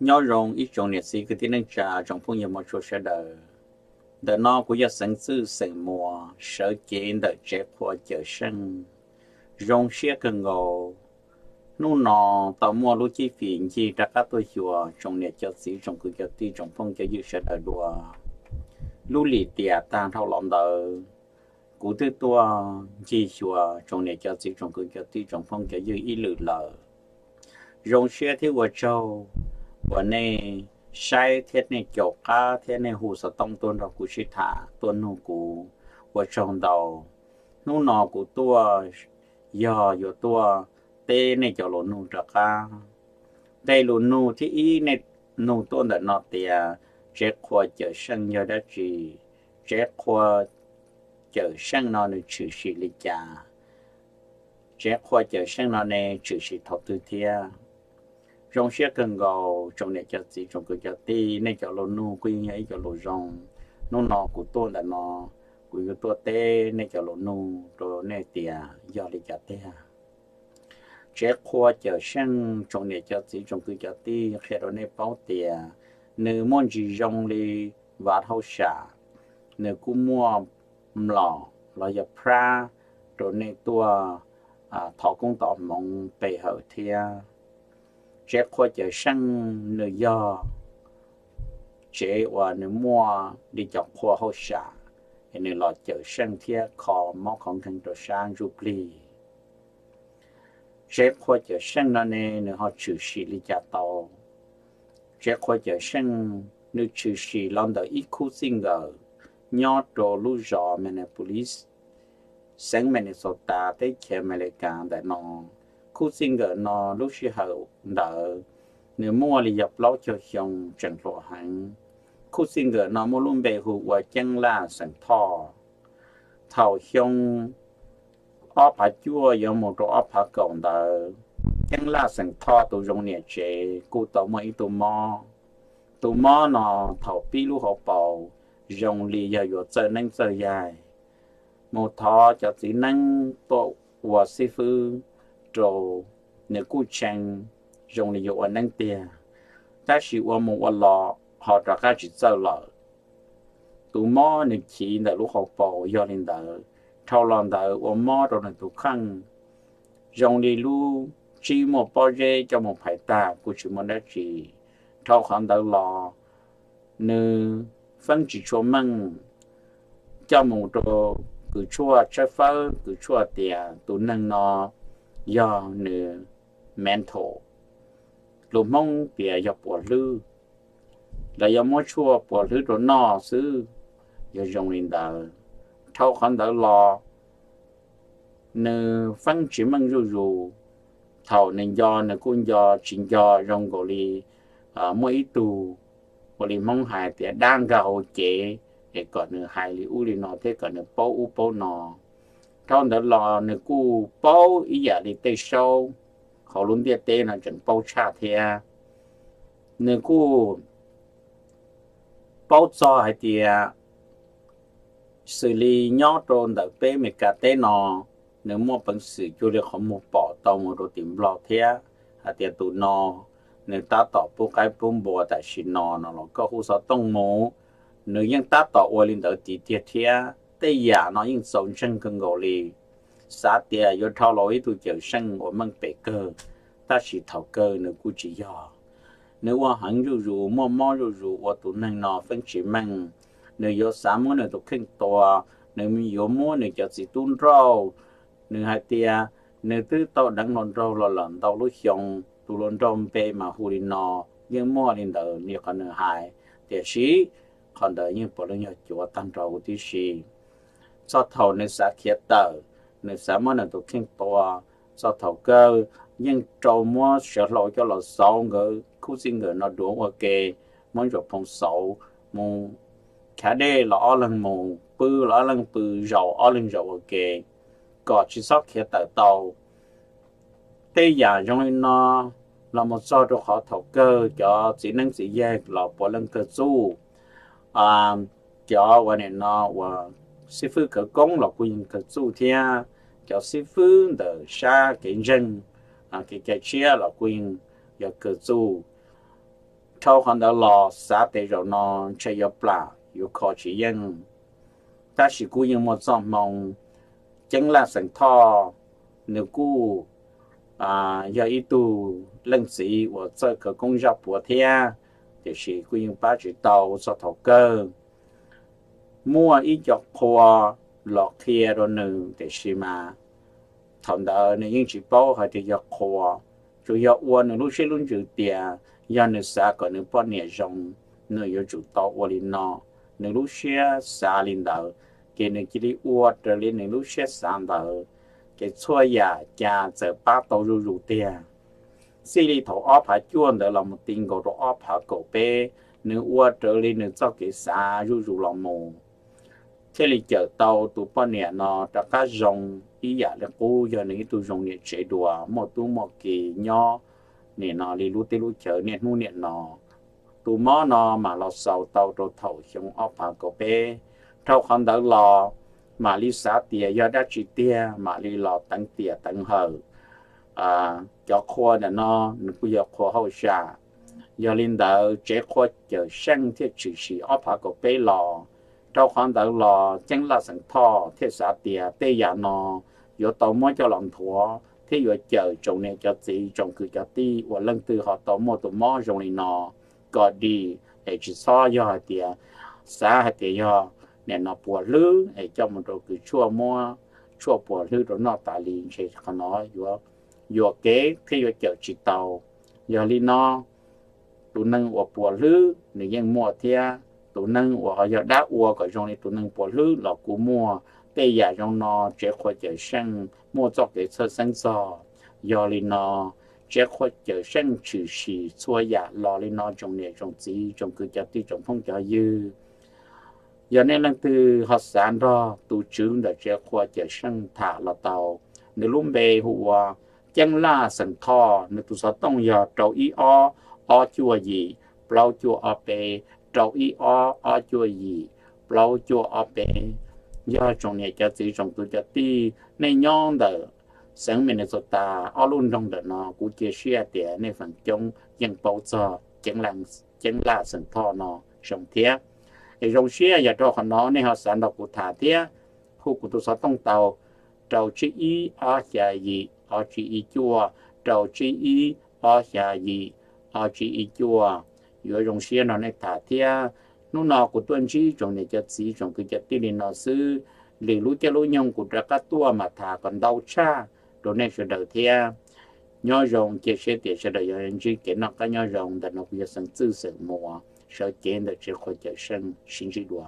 Nyob zoo ib tsoom niam txiv kwv tij neej tsa tsoom phooj ywg mos tshua sawv daws. Ntawm no kuv yog xeev Txwj xeem Muas sawv cev ntawm tsev qhua Cawm Seej. Zoo siab kawg nkaus, hnub no tau muaj lub cib fim ncig rov qab tuaj xyuas tsoom niam cov txiv tsoom kwv cov tij tsoom phooj cov ywg sawv daws dua. Lub lim tiam tag dhau los ntawd, kuv twb tuaj ncig xyuas tsoom niam cov txiv tsoom kwv cov tij tsoom phooj cov ywg ib lwm lawm. Zoo siab thiab ua tsaug uas nej saib thiab nej caum qab thiab nej hu xov tooj tuaj nrog kuv sib tham tuaj nug kuv, ua tsaug ntau. Hnub no kuv tuaj yog yuav tuaj teb nej cov lus nug rov qab. Nqe lus nug thib ib nej nug tuaj ntawm no tias tsev qhua Cawm Seej yog dab tsi? Tsev qhua Cawm Seej no nws tshwm sim li cas? Tsev qhua Cawm Seej no ne tshwm sim thaum twg thiab? Zoo siab kawg nkaus tsoom niam cov txiv tsoom kwv cov tij, nej cov lus nug kuj yeej yog ib cov lus zoo. Hnub no kuv tuaj ntawm no, kuv yuav tuaj teb nej cov lus nug rau nej tias yog li cas tiag. Tsev qhua Cawm Seej tsoom niam cov txiv tsoom kwv cov tij, qhia rau nej paub tias nws muaj ntsis zoo li vav hauj sam, nws kuj muaj mlom los yog prab rau nej tuaj thov koob thov hmoov pe hawm thiab. Tsev qhua Cawm Seej nws yog tsev uas nws muaj li cov qhua hauj sam, es nws los cawm seej thiab kho mob kho nkeeg rau sab ntsuj plig. Tsev qhua Cawm Seej no ne nws ho tshwm sim li cas tau? Tsev qhua Cawm Seej nws tshwm sim los ntawm ib khub txij nkawm nyob rau lub zos Minneapolis, xeev Minnesota, teb chaws Amelikas ntawm no. Khub txij nkawm no lub sij hawm ntawd nws muaj li yog plaub caug xyoo, tseem hluas heev. Khub txij nkawm no muaj lub npe hu ua Ceeb Laj xeem Thoj. Thaum xyoo ob phav cuaj yuav mus rau ob phav kaum ntawd, Ceeb Laj xeem Thoj tus zoo niam tsev kuj tau muaj ib tug mob. Tus mob no thaum pib lub hauv paus zoo li yog yuav txawj neeb txawj yaig, mus thov cov txiv neeb tuaj ua xib fwb rau, nws kuj tshee zoo li yuav ua neeb tiag, tab sis ua mus ua los ho rov qab tsis txawj lawm. Tus mob nws chiv ntawm lub hauv paus yog li ntawd, dhau los ntawd ua mob rau nws tus kheej, zoo li lub tsib muaj pob zeb coj mus phais tag kuj tsis muaj dab tsi. Dhau qhov ntawd los nws feeb tsis tshua meej, coj mus rau kws tshuaj tshawb fawb, kws tshuaj tias tus neeg no yog nws mental, lus Hmoob piav yog puas hlwb, los yog muab tshuaj puas hlwb rau noj xwb, yog zoo li ntawd. Dhau qhov ntawd los nws feeb tsis meej zuj zus, thaum nws nco nws kuj nco tsis nco zoo nkaus li muaj ib tug, ua li Hmoob hais tias dab nkag hauv cev, es kom nws hais li ub li no thiab kom nws paub ub paub no. Dhau ntawd los nws kuj paub ib yam li tej saub hauv lub ntiaj teb no tseem paub tshaj thiab. Nws kuj paub txog hais tias xws li nyob rau ntawm peb Amelikas teb no, nws muaj peev xwm cuag li qhov muag pom tau mus rau tim Nplog thiab, hais tias tus no nws tab tom pub qaib pub npua tam sim no no los koj hu xov tooj mus, nws yeej tab tom ua li ntawd tiag tiag thiab. Tej yam no yeej txaus ntseeg kawg nkaus li. Xav tias yuav dhau los ib tug cawm seej uas meej pem kawg, tab sis thaum kawg nws kuj tsis yog. Nws ua heev zuj zus, muaj mob zuj zus, ua tus neeg no feeb tsis meej. Nws yuav xav muab nws tus kheej tua, nws yuav muab nws cov txiv tub nrauj. Nws hais tias nws twb tau deev hluas nraug los lawm ntau lub xyoo, tus hluas nraug npe mas hu li no, yeej muaj li ntawd li qhov nws hais, tiam sis qhov ntawd yeej puav leej yog cuav tag nrho huv tib si. Txog thaum nws xav khiav tawm, nws xav muab nws tus kheej tua, txog thaum kawg yeej rau muab sawv hlau coj los xauv nkawd khub txij nkawm no duav ua ke, muab ntsuas phoo xauv, mus khav dej los ob leeg mus, pw los ob leeg pw, zaum ob leeg zaum ua ke, kom tsis txhob khiav tawm tau. Tej yam zoo li no los mus txog rau qhov thaum kawg cov txiv neeb txiv yaig los puav leej kawg txuj. Cov uas nim no uas xib fwb khawv koob los kuj yeej kawg txuj thiab, cov xib fwb ntawm sab kev ntseeg, kev cai tshiab los kuj yeej yog kawg txuj. Dhau qhov ntawd los xav tias zaum no ntshe yuav plam yuav kho tsis yeej, tab sis kuj yeej muaj txoj hmoo. Ceeb Laj xeem Thoj nws kuj yog ib tug leej txiv uas txawj khawv koob zaj puav thiab, tiam sis kuj yeej pab tsis tau txog thaum kawg. Muaj ib co qhua los qhia rau nws, tiam sis mas thaum ntawd nws yeej tsis paub hais tias yog qhua, tsuas yog ua nws lub siab lub ntsws tias yog nws xav kom nws poj niam zoo, nws yuav tsum tau ua li no. Nws lub siab xav li ntawd, ces nws cia li ua raws li nws lub siab xav ntawd, ces txhua yam cas txawm pab tau zuj zus tiag. Txij li thaum ob phav cuaj ntawd los mus ti nkaus rau ob phav kaum peb, nws ua raws li nws txoj kev xav zuj zus los mus, thiaj li cawm tau tus poj niam no rov qab zoo ib yam li qub, yog nws ib tug zoo niam tsev dua, muaj tub muaj ki nyob nim no li lub teb lub chaw niaj hnub niaj no. Tus mob no mam los xaus tau rau thaum xyoo ob phav kaum peb. Dhau qhov ntawd los mam li xav tias yog dab tsi tiag, mam li los teev tiam teev hawm. Cov qhua ntawm no nws kuj yog qhua hauj sam. Yog li ntawd tsev qhua Cawm Seej thiaj tshwm sim ob phav kaum peb los. Rau qhov ntawd los Ceeb Laj xeem Thoj thiaj xav tias tej yam no yuav tau muab coj los nthuav thiab yuav cawm tsoom niam cov txiv tsoom kwv cov tij uas leej twg ho tau muaj tus mob zoo li no kom dim, es tsis txhob yog hais tias xav hais tias yog nim no puas hlwb es coj mus rau kws tshuaj muab tshuaj puas hlwb rau noj tas li, ntshe qhov no yuav yuam kev thiab yuav cawm tsis tau. Yog li no tus neeg uas puas hlwb nws yeej muaj thiab. Tus neeg uas ho yog dab ua kom zoo li tus neeg puas hlwb los kuj muaj. Tej yam zoo no tsev qhua Cawm Seej muaj txoj kev txhawj xeeb txog. Yog li no tsev qhua Cawm Seej tshwm sim txhua yam los li no tsoom niam tsoom txiv tsoom kwv cov tij tsoom phooj cov ywg. Yog nej leej twg ho xav nrog tus tswv ntawm tsev qhua Cawm Seej tham los tau. Nws lub npe hu ua Ceeb Laj xeem Thoj, nws tus xov tooj yog rau ib ob ob cuaj yim plaub cuaj ob peb, rau ib ob ob cuaj yim plaub cuaj ob peb. Yog tsoom niam cov txiv tsoom kwv cov tij nej nyob ntawm xeev Minnesota ob lub nroog ntawm no, kuv cia siab tias nej feem coob yeej paub txog Ceeb Laj xeem Thoj no zoo thiab. Es zoo siab yog rau qhov no nej ho xav nrog kuv tham thiab, hu kuv tus xov tooj tau rau tsib ib ob xya yim ob tsib ib cuaj, rau tsib ib ob xya yim ob tsib ib cuaj. Yuav zoo siab nrog nej tham thiab. Hnub no kuv tuaj ntsib tsoom niam cov txiv tsoom kwv cov tij li no xwb. Lwm lub caij lub nyoog kuv rov qab tuaj mam tham kom ntau tshaj rau nej sawv daws thiab. Nyob zoo, cia siab tias sawv daws yuav ntsib kev noj qab nyob zoo. Ntawm no kuv yog xeem Txwj xeem Muas, sawv cev ntawm tsev qhua Cawm Seej, sib ntsib dua.